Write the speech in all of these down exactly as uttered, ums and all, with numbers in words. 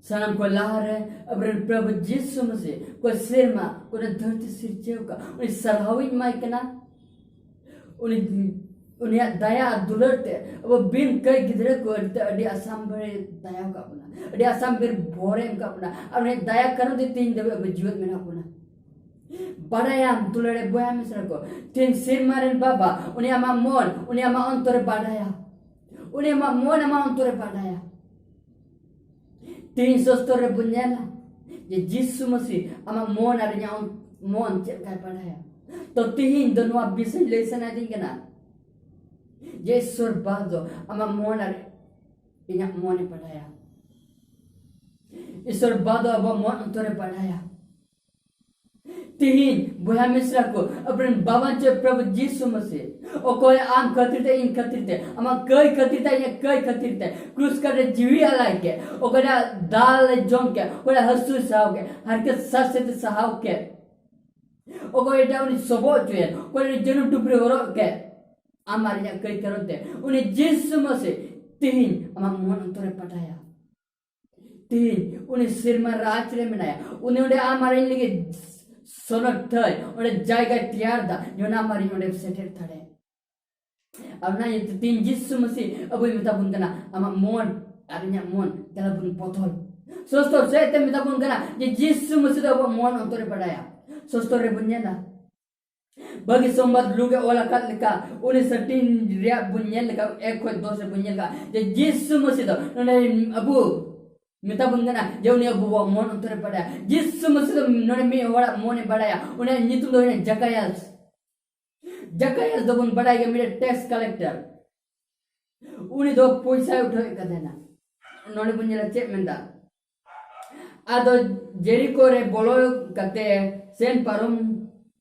ᱥᱟᱱᱟᱢ ᱠᱚ ᱞᱟᱦᱟᱨᱮ ᱟᱵᱚᱨᱮᱱ ᱯᱨᱚᱵᱷᱩ ᱡᱤᱥᱩ ᱢᱟᱥᱤ ᱠᱚ ᱥᱮᱨᱢᱟ ᱠᱚ ᱫᱷᱟᱹᱨᱛᱤ ᱥᱤᱨᱡᱟᱹᱣ ᱠᱟᱜ, ᱩᱱᱤ ᱥᱟᱨᱦᱟᱣᱤᱧ ᱮᱢᱟᱭ ᱠᱟᱱᱟ᱾ ᱩᱱᱤ ᱩᱱᱤᱭᱟᱜ ᱫᱟᱭᱟ ᱟᱨ ᱫᱩᱞᱟᱹᱲ ᱛᱮ ᱟᱵᱚ ᱵᱤᱱ ᱠᱟᱹᱭ ᱜᱤᱫᱽᱨᱟᱹ ᱠᱚ ᱟᱹᱰᱤ ᱟᱹᱰᱤ ᱟᱥᱟᱢ ᱵᱷᱚᱨᱮ ᱫᱟᱭᱟ ᱟᱠᱟᱫ ᱵᱚᱱᱟ, ᱟᱹᱰᱤ ᱟᱥᱟᱢ ᱵᱷᱚᱨᱮ ᱵᱷᱚᱨᱮ ᱮᱢ ᱟᱠᱟᱫ ᱵᱚᱱᱟ᱾ ᱟᱨ ᱩᱱᱤᱭᱟᱜ ᱫᱟᱭᱟ ᱠᱟᱨᱚᱱ ᱛᱮ ᱛᱮᱦᱮᱧ ᱫᱷᱟᱹᱵᱤᱡ ᱟᱵᱚ ᱡᱤᱣᱮᱫ ᱢᱮᱱᱟᱜ ᱵᱚᱱᱟ᱾ ᱵᱟᱰᱟᱭᱟᱢ ᱫᱩᱞᱟᱹᱲᱮ ᱵᱚᱭᱦᱟ ᱢᱤᱥᱨᱟ ᱠᱚ, ᱛᱮᱦᱮᱧ ᱥᱮᱨᱢᱟ ᱨᱮᱱ ᱵᱟᱵᱟ ᱩᱱᱤ ᱟᱢᱟᱜ ᱢᱚᱱ, ᱩᱱᱤ ᱟᱢᱟᱜ ᱚᱱᱛᱚᱨᱮ ᱵᱟᱰᱟᱭᱟ᱾ ᱩᱱᱤ ᱟᱢᱟᱜ ᱢᱚᱱ, ᱟᱢᱟᱜ ᱚᱱᱛᱚᱨᱮ ᱵᱟᱰᱟᱭᱟ᱾ ᱛᱮᱦᱮᱧ ᱥᱚᱥᱛᱚᱨ ᱨᱮᱵᱚᱱ ᱧᱮᱞᱟ ᱡᱮ ᱡᱤᱥᱩ ᱢᱟᱥᱤ ᱟᱢᱟᱜ ᱢᱚᱱ ᱟᱨ ᱤᱧᱟᱹᱜ ᱚᱱ- ᱢᱚᱱ ᱪᱮᱫ ᱞᱮᱠᱟᱭ ᱵᱟᱰᱟᱭᱟ᱾ ᱛᱚ ᱛᱮᱦᱮᱧ ᱫᱚ ᱱᱚᱣᱟ ᱵᱤᱥᱚᱭ ᱞᱟᱹᱭ ᱥᱟᱱᱟᱭᱮᱫᱤᱧ ᱠᱟᱱᱟ ᱡᱮ ᱤᱥᱚᱨ ᱵᱟ ᱫᱚ ᱟᱢᱟᱜ ᱢᱚᱱ ᱟᱨ ᱤᱧᱟᱹᱜ ᱢᱚᱱᱮ ᱵᱟᱰᱟᱭᱟ᱾ ᱤᱥᱚᱨ ᱵᱟ ᱫᱚ ᱟᱵᱚᱣᱟᱜ ᱢᱚᱱ ᱚᱱᱛᱚᱨᱮ ᱵᱟᱰᱟᱭᱟ᱾ ᱛᱤᱦᱤᱧ ᱵᱚᱭᱦᱟ ᱢᱤᱥᱨᱟ ᱠᱚ, ᱟᱵᱚᱨᱮᱱ ᱵᱟᱵᱟ ᱪᱮ ᱯᱨᱚᱵᱷᱩ ᱡᱤᱥᱩ ᱢᱟᱥᱤ, ᱚᱠᱚᱭ ᱟᱢ ᱠᱷᱟᱹᱛᱤᱨ ᱛᱮ, ᱤᱧ ᱠᱷᱟᱹᱛᱤᱨ ᱛᱮ, ᱟᱢᱟᱜ ᱠᱟᱹᱭ ᱠᱷᱟᱹᱛᱤᱨ ᱛᱮ, ᱤᱧᱟᱹᱜ ᱠᱟᱹᱭ ᱠᱷᱟᱹᱛᱤᱨ ᱛᱮ ᱠᱨᱩᱥ ᱠᱟᱴ ᱨᱮ ᱡᱤᱣᱤ ᱟᱞᱟᱭ ᱠᱮ, ᱚᱠᱚᱭ ᱫᱟᱞ ᱮ ᱡᱚᱢ ᱠᱮ, ᱚᱠᱚᱭ ᱦᱟᱹᱥᱩ ᱥᱟᱦᱟᱣ ᱠᱮ, ᱦᱟᱨᱠᱮᱛ ᱥᱟᱥᱮᱛ ᱥᱟᱦᱟᱣ ᱠᱮ, ᱚᱠᱚᱭ ᱮᱴᱟᱜ ᱩᱱᱤ ᱥᱚᱵᱚᱜ ᱦᱚᱪᱚᱭᱮᱱ, ᱚᱠᱚᱭ ᱩᱱᱤ ᱡᱟᱹᱱᱩᱢ ᱴᱩᱯᱨᱤ ᱦᱚᱨᱚᱜ ᱠᱮ, ᱟᱢ ᱟᱨ ᱤᱧᱟᱹᱜ ᱠᱟᱹᱭ ᱠᱟᱨᱚᱱ ᱛᱮ ᱩᱱᱤ ᱡᱤᱥᱩ ᱢᱟᱥᱤ ᱛᱤᱦᱤᱧ ᱟᱢᱟᱜ ᱢᱚᱱ ᱚᱱᱛᱚᱨᱮ ᱯᱟᱴᱟᱭᱟ᱾ ᱛᱤᱦᱤᱧ ᱩᱱᱤ ᱥᱮᱨᱢᱟ ᱨᱟᱡᱽ ᱨᱮ ᱢᱮᱱᱟᱭᱟ᱾ ᱩᱱᱤ ᱚᱸᱰᱮ ᱟᱢ ᱟᱨ ᱤᱧ ᱞᱟᱹᱜᱤᱫ ᱥᱚᱱᱚᱛ ᱴᱷᱟᱹᱭ, ᱚᱸᱰᱮ ᱡᱟᱭᱜᱟᱭ ᱛᱮᱭᱟᱨ ᱫᱟ, ᱡᱮᱢᱚᱱ ᱟᱢ ᱟᱨ ᱤᱧ ᱚᱸᱰᱮ ᱥᱮᱴᱮᱨ ᱫᱟᱲᱮ᱾ ᱟᱨ ᱚᱱᱟ ᱤᱭᱟᱹᱛᱮ ᱛᱤᱦᱤᱧ ᱡᱤᱥᱩ ᱢᱟᱹᱥᱤ ᱟᱵᱚᱭ ᱢᱮᱛᱟ ᱵᱚᱱ ᱠᱟᱱᱟ, ᱟᱢᱟᱜ ᱢᱚᱱ ᱟᱨ ᱤᱧᱟᱹᱜ ᱢᱚᱱ ᱫᱮᱞᱟ ᱵᱚᱱ ᱵᱚᱫᱚᱞ᱾ ᱥᱚᱥᱛᱚᱨ ᱥᱮᱫ ᱛᱮ ᱢᱮᱛᱟ ᱵᱚᱱ ᱠᱟᱱᱟ ᱡᱮ ᱡᱤᱥᱩ ᱢᱟᱹᱥᱤ ᱫᱚ ᱟᱵᱚᱣᱟᱜ ᱢᱚᱱ ᱚᱱᱛᱚᱨ ᱨᱮ ᱵᱟᱰᱟᱭᱟ᱾ ᱥᱚᱥᱛᱚᱨ ᱨᱮᱵᱚᱱ ᱧᱮᱞᱟ, ᱵᱷᱟᱹᱜᱤ ᱥᱚᱢᱵᱟᱫ ᱞᱩᱠ ᱮ ᱚᱞ ᱟᱠᱟᱫ ᱞᱮᱠᱟ, ᱩᱱᱤ ᱥᱟᱹᱴᱤᱧ ᱨᱮᱭᱟᱜ ᱵᱚᱱ ᱧᱮᱞ ᱞᱮᱠᱟ, ᱮᱠ ᱠᱷᱚᱱ ᱫᱚᱥ ᱨᱮᱵᱚᱱ ᱧᱮᱞ ᱠᱟᱜᱼᱟ ᱡᱮ ᱡᱤᱥᱩ ᱢᱟᱹᱥᱤ ᱫᱚ ᱱᱚᱰᱮ ᱟᱵᱚ ᱢᱮᱛᱟ ᱵᱚᱱ ᱠᱟᱱᱟ ᱡᱮ ᱩᱱᱤ ᱟᱵᱚᱣᱟᱜ ᱢᱚᱱ ᱚᱱᱛᱚᱨ ᱨᱮ ᱵᱟᱰᱟᱭᱟ᱾ ᱡᱤᱥᱩ ᱢᱟᱹᱥᱤ ᱫᱚ ᱱᱚᱰᱮ ᱢᱤᱫ ᱦᱚᱲᱟᱜ ᱢᱚᱱᱮ ᱵᱟᱰᱟᱭᱟ, ᱩᱱᱤᱭᱟᱜ ᱧᱩᱛᱩᱢ ᱫᱚ ᱦᱩᱭᱩᱜᱼᱟ ᱡᱟᱠᱟᱭᱟᱥ᱾ ᱡᱟᱠᱟᱭᱟᱥ ᱫᱚᱵᱚᱱ ᱵᱟᱰᱟᱭ ᱜᱮᱭᱟ, ᱢᱤᱫᱴᱮᱱ ᱴᱮᱠᱥ ᱠᱟᱞᱮᱠᱴᱟᱨ᱾ ᱩᱱᱤ ᱫᱚ ᱯᱚᱭᱥᱟᱭ ᱩᱴᱷᱟᱹᱣᱮᱫ ᱠᱟᱱ ᱛᱟᱦᱮᱱᱟ᱾ ᱱᱚᱰᱮ ᱵᱚᱱ ᱧᱮᱞᱟ ᱪᱮᱫ ᱢᱮᱱᱫᱟ, ᱟᱫᱚ ᱡᱮᱨᱤᱠᱳ ᱨᱮ ᱵᱚᱞᱚ ᱠᱟᱛᱮ ᱥᱮᱱ ᱯᱟᱨᱚᱢ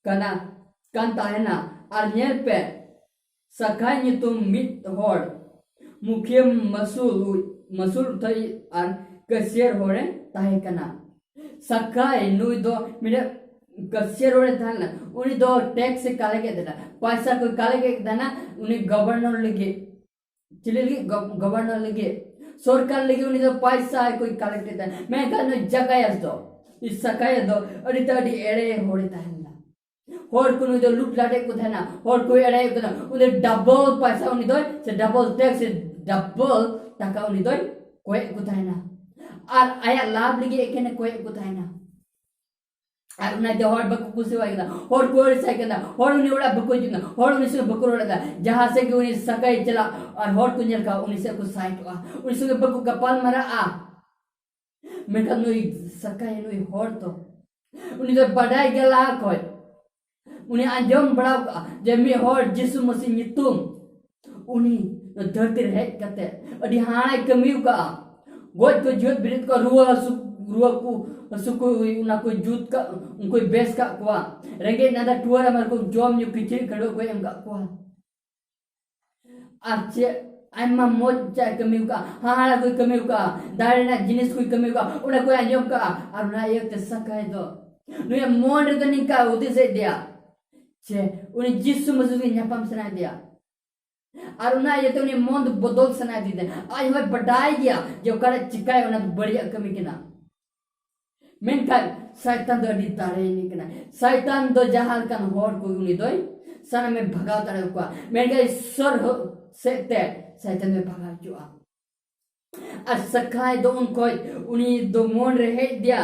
ᱠᱟᱱᱟ, ᱠᱟᱱ ᱛᱟᱦᱮᱱᱟ, ᱟᱨ ᱧᱮᱞ ᱯᱮ, ᱥᱟᱠᱷᱟᱭ ᱧᱩᱛᱩᱢ ᱢᱤᱫ ᱦᱚᱲ ᱢᱩᱠᱷᱤᱭᱟᱹ ᱢᱟᱹᱥᱩᱞ, ᱢᱟᱹᱥᱩᱞ ᱩᱴᱷᱟᱹᱭᱤᱡ ᱟᱨ ᱠᱟᱹᱥᱤᱭᱟᱹᱨ ᱦᱚᱲᱮ ᱛᱟᱦᱮᱸ ᱠᱟᱱᱟ᱾ ᱥᱟᱠᱷᱟᱭ ᱱᱩᱭ ᱫᱚ ᱢᱤᱫᱴᱮᱱ ᱠᱟᱹᱥᱤᱭᱟᱹᱨ ᱦᱚᱲᱮ ᱛᱟᱦᱮᱸ ᱞᱮᱱᱟ᱾ ᱩᱱᱤ ᱫᱚ ᱴᱮᱠᱥ ᱮ ᱠᱟᱞᱮᱠᱴ ᱮᱫ ᱛᱟᱦᱮᱱᱟ, ᱯᱚᱭᱥᱟ ᱠᱚ ᱠᱟᱞᱮᱠᱴ ᱮᱫ ᱛᱟᱦᱮᱱᱟ ᱩᱱᱤ ᱜᱚᱵᱷᱚᱨᱱᱚᱨ ᱞᱟᱹᱜᱤᱫ᱾ ᱪᱤᱞᱤ ᱞᱟᱹᱜᱤᱫ? ᱜᱚᱵᱷ-, ᱜᱚᱵᱷᱚᱨᱱᱚᱨ ᱞᱟᱹᱜᱤᱫ᱾ ᱥᱚᱨᱠᱟᱨ ᱞᱟᱹᱜᱤᱫ ᱩᱱᱤ ᱫᱚ ᱯᱟᱭᱥᱟ ᱠᱚᱭ ᱠᱟᱞᱮᱠᱴ ᱮᱫ ᱛᱟᱦᱮᱸᱫ᱾ ᱢᱮᱱᱠᱷᱟᱱ ᱱᱩᱭ ᱡᱟᱠᱟᱭᱟᱥ ᱫᱚ, ᱥᱟᱠᱟᱭᱟᱥ ᱫᱚ ᱟᱹᱰᱤ ᱛᱮ ᱟᱹᱰᱤ ᱮᱲᱮ ᱦᱚᱲᱮ ᱛᱟᱦᱮᱸ ᱞᱮᱱᱟ᱾ ᱦᱚᱲ ᱠᱚ ᱱᱩᱭ ᱫᱚ ᱞᱩᱴ ᱞᱟᱴᱮᱫ ᱠᱚ ᱛᱟᱦᱮᱱᱟ, ᱦᱚᱲ ᱠᱚ ᱮᱲᱮᱭᱮᱫ ᱠᱚ ᱛᱟᱦᱮᱱᱟ᱾ ᱩᱱᱤ ᱫᱚ ᱰᱟᱵᱚᱞ ᱯᱟᱭᱥᱟ ᱩᱱᱤ ᱫᱚᱭ, ᱥᱮ ᱰᱟᱵᱚᱞ ᱴᱮᱠᱥ, ᱥᱮ ᱰᱟᱵᱚᱞ ᱴᱟᱠᱟ ᱩᱱᱤ ᱫᱚᱭ ᱠᱚᱭᱮᱫ ᱠᱚ ᱛᱟᱦᱮᱱᱟ᱾ ᱟᱨ ᱟᱭᱟᱜ ᱞᱟᱵᱷ ᱞᱟᱹᱜᱤᱫ ᱮᱠᱮᱱᱮ ᱠᱚᱭᱮᱫ ᱠᱚ ᱛᱟᱦᱮᱱᱟ᱾ ᱟᱨ ᱚᱱᱟᱛᱮ ᱦᱚᱲ ᱵᱟᱠᱚ ᱠᱩᱥᱤᱣᱟᱭ ᱠᱟᱱᱟ, ᱦᱚᱲ ᱠᱚ ᱟᱹᱲᱤᱥᱟᱭ ᱠᱟᱱᱟ, ᱦᱚᱲ ᱩᱱᱤ ᱚᱲᱟᱜ ᱵᱟᱠᱚ ᱦᱤᱡᱩᱜ ᱠᱟᱱᱟ, ᱦᱚᱲ ᱩᱱᱤ ᱥᱚᱸᱜᱮ ᱵᱟᱠᱚ ᱨᱚᱲ ᱮᱫᱟ᱾ ᱡᱟᱦᱟᱸ ᱥᱮᱫ ᱜᱮ ᱩᱱᱤ ᱥᱟᱠᱟᱭ ᱪᱟᱞᱟᱜ ᱟᱨ ᱦᱚᱲ ᱠᱚ ᱧᱮᱞ ᱠᱷᱟᱱ ᱩᱱᱤ ᱥᱮᱫ ᱠᱚ ᱥᱟᱭᱤᱰᱚᱜᱼᱟ, ᱩᱱᱤ ᱥᱚᱸᱜᱮ ᱵᱟᱠᱚ ᱜᱟᱯᱟᱞ ᱢᱟᱨᱟᱜᱼᱟ᱾ ᱢᱮᱱᱠᱷᱟᱱ ᱱᱩᱭ ᱥᱟᱠᱟᱭ, ᱱᱩᱭ ᱦᱚᱲ ᱫᱚ, ᱩᱱᱤ ᱫᱚ ᱵᱟᱰᱟᱭ ᱜᱮ ᱞᱟᱦᱟ ᱠᱷᱚᱡ, ᱩᱱᱤ ᱟᱸᱡᱚᱢ ᱵᱟᱲᱟ ᱠᱟᱜᱼᱟ ᱡᱮ ᱢᱤᱫ ᱦᱚᱲ ᱡᱤᱥᱩ ᱢᱟᱹᱥᱤ ᱧᱩᱛᱩᱢ, ᱩᱱᱤ ᱫᱷᱟᱹᱨᱛᱤ ᱨᱮ ᱦᱮᱡ ᱠᱟᱛᱮ ᱟᱹᱰᱤ ᱦᱟᱲᱟᱭ ᱠᱟᱹᱢᱤ ᱠᱟᱜᱼᱟ᱾ ᱜᱚᱡ ᱠᱚ ᱡᱤᱣᱮᱫ ᱵᱮᱨᱮᱫ ᱠᱚᱣᱟ, ᱨᱩᱣᱟᱹ ᱦᱟᱹᱥᱩ, ᱨᱩᱣᱟᱹ ᱠᱚ ᱦᱟᱹᱥᱩ ᱠᱚ ᱦᱩᱭ, ᱚᱱᱟ ᱠᱚ ᱡᱩᱛ ᱠᱟᱜ, ᱩᱱᱠᱩᱭ ᱵᱮᱥ ᱠᱟᱜ ᱠᱚᱣᱟ᱾ ᱨᱮᱸᱜᱮᱡ ᱱᱟᱫᱟ ᱴᱩᱣᱟᱹᱨ ᱟᱢᱟᱨ ᱠᱚ ᱡᱚᱢ ᱧᱩ ᱠᱤᱪᱨᱤᱡ ᱠᱷᱟᱹᱰᱩᱣᱟᱹ ᱠᱚᱭ ᱮᱢ ᱠᱟᱜ ᱠᱚᱣᱟ᱾ ᱟᱨ ᱪᱮᱫ ᱟᱭᱢᱟ ᱢᱚᱡᱽ ᱪᱮᱫ ᱠᱟᱹᱢᱤ ᱠᱟᱜᱼᱟ, ᱦᱟᱦᱟᱲᱟ ᱠᱚᱭ ᱠᱟᱹᱢᱤ ᱠᱟᱜᱼᱟ, ᱫᱟᱲᱮ ᱨᱮᱱᱟᱜ ᱡᱤᱱᱤᱥ ᱠᱚᱭ ᱠᱟᱹᱢᱤ ᱠᱟᱜᱼᱟ, ᱚᱱᱟ ᱠᱚᱭ ᱟᱸᱡᱚᱢ ᱠᱟᱜᱼᱟ᱾ ᱟᱨ ᱚᱱᱟ ᱤᱭᱟᱹᱛᱮ ᱥᱟᱠᱟᱭ ᱫᱚ, ᱱᱩᱭᱟᱜ ᱢᱚᱱ ᱨᱮᱫᱚ ᱱᱤᱝᱠᱟ ᱦᱩᱫᱤᱥ ᱦᱮᱡ ᱫᱮᱭᱟ, ᱪᱮ ᱩᱱᱤ ᱡᱤᱥᱩ ᱢᱟᱹᱥᱤ ᱥᱚᱸᱜᱮ ᱧᱟᱯᱟᱢ ᱥᱟᱱᱟᱭᱮᱫᱮᱭᱟ᱾ ᱟᱨ ᱚᱱᱟ ᱤᱭᱟᱹᱛᱮ ᱩᱱᱤ ᱢᱚᱱ ᱫᱚ ᱵᱚᱫᱚᱞ ᱥᱟᱱᱟᱭᱮᱫᱮ ᱛᱟᱦᱮᱸ᱾ ᱟᱡ ᱦᱚᱸᱭ ᱵᱟᱰᱟᱭ ᱜᱮᱭᱟ ᱡᱮ ᱚᱠᱟᱨᱮ ᱪᱤᱠᱟᱭ, ᱚᱱᱟ ᱫᱚ ᱵᱟᱹᱲᱤᱡᱟᱜ ᱠᱟᱹᱢᱤ ᱠᱟᱱᱟ᱾ ᱢᱮᱱᱠᱷᱟᱱ ᱥᱟᱭᱛᱟᱱ ᱫᱚ ᱟᱹᱰᱤ ᱫᱟᱲᱮᱭᱟᱱᱤᱡ ᱠᱟᱱᱟ᱾ ᱥᱟᱭᱛᱟᱱ ᱫᱚ ᱡᱟᱦᱟᱸ ᱞᱮᱠᱟᱱ ᱦᱚᱲ ᱠᱚ ᱩᱱᱤ ᱫᱚᱭ ᱥᱟᱱᱟᱢᱮ ᱵᱷᱟᱜᱟᱣ ᱫᱟᱲᱮᱭᱟᱠᱚᱣᱟ, ᱢᱮᱱᱠᱷᱟᱱ ᱤᱥᱥᱚᱨ ᱦᱚ-, ᱥᱮᱫ ᱛᱮ ᱥᱟᱭᱛᱟᱱ ᱫᱚᱭ ᱵᱷᱟᱜᱟᱣ ᱦᱚᱪᱚᱜᱼᱟ᱾ ᱟᱨ ᱥᱟᱠᱟᱭ ᱫᱚ ᱩᱱ ᱠᱷᱚᱡ ᱩᱱᱤ ᱫᱚ ᱢᱚᱱ ᱨᱮ ᱦᱮᱡ ᱫᱮᱭᱟ,